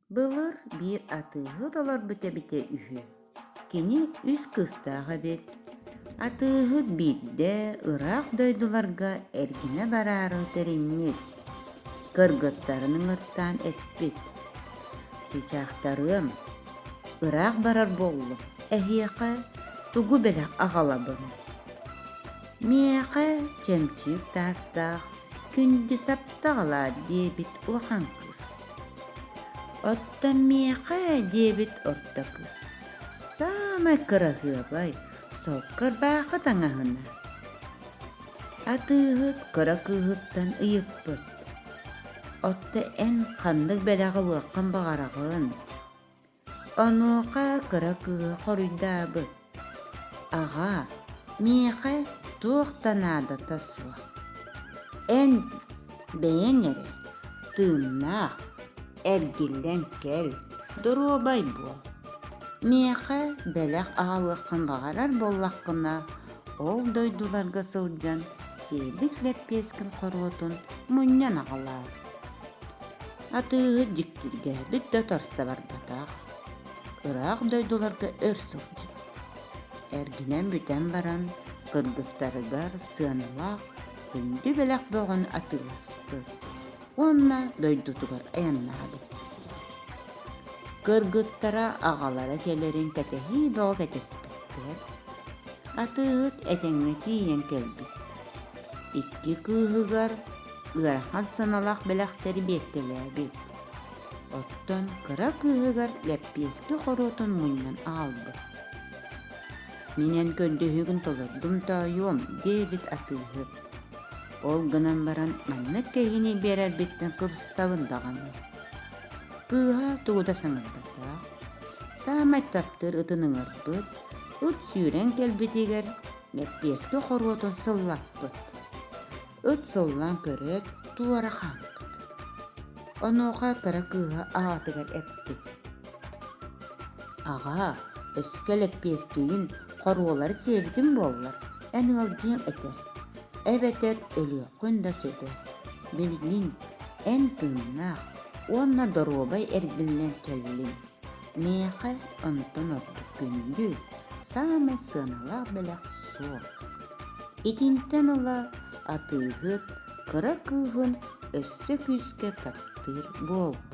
Былыр биир атыыһыт олорбут эбитэ үһү. Кини үс кыыстаах эбит. Атыыһыт биирдэ ыраах дойдуларга эргинэ бараары тэриммит. Кыргыттарын ыҥыртаан эппит: «Чыычаахтарыам, ыраах барар буоллум, эһиэхэ тугу бэлэх аҕалабын?» «Миэхэ чөмчүүк таастаах күндү саптаҕалаа» диэбит улахан кыыс. «Оттон миэхэ» диэбит орто кыыс, «саамай кыраһыабай, солко ырбаахы таҥаһына». Атыыһыт кыра кыыһыттан ыйыппыт: «Отто эн ханнык бэлэҕи ылыаххын баҕараҕын?» Онуоха кыра кыыһа хоруйдаабыт: «Аҕаа, миэхэ туох да наадата суох. Эн бэйэҥ эрэ тыыннаах, эргиллэн кэл, доруобай буол. Миэхэ бэлэх аҕалыаххын баҕарар буоллаххына, ол дойдуларга сылдьан сиэбит лэппиэскин хоруотун мунньан аҕалаар». Атыыһыт дьиктиргээбит да торсо барбатах, ыраах дойдуларга өр сылдьыбыт. Эргинэн бүтэн баран кыргыттарыгар сыаналаах күндү бэлэх бөҕөнү атыыласпыт уонна дойдутугар айаннаабыт. Кыргыттара аҕалара кэлэрин кэтэһии бөҕө кэтэспиттэр. Атыыһыт этэҥҥэ тиийэн кэлбит. Икки кыыһыгар ыарахан сыаналаах бэлэхтэри биэртэлээбит. Оттон кыра кыыһыгар лэппиэскэ хоруотун мунньан аҕалбыт. «Мин эн көрдөһүүгүн толордум тоойуом» диэбит атыыһыт. Ол гынан баран маннык кэһиини биэрэрбиттэн кыбыстабын даҕаны. Кыыһа тугу да саҥарбатах, саамай таптыыр ытын ыҥырбыт, ыт сүүрэн кэлбитигэр лэппиэскэ хоруотун сыллаппыт. Ыт сыллаан көрөөт, туора хаампыт. Онуоха кыра кыыһа аҕатыгар эппит: «Аҕаа, өскө лэппиэскигин хоруолары сиэбитиҥ буоллар, эн ыалдьыаҥ этэ, эбэтэр өлүөххүн да сөбө. Билигин эн тыыннаах уонна доруобай эргиллэн кэллиҥ. Миэхэ онтон ордук күндү, саамай сыаналаах бэлэх суох. Итинтэн ыла атыыһыт кыра кыыһын өссө күүскэ таптыыр буолбут.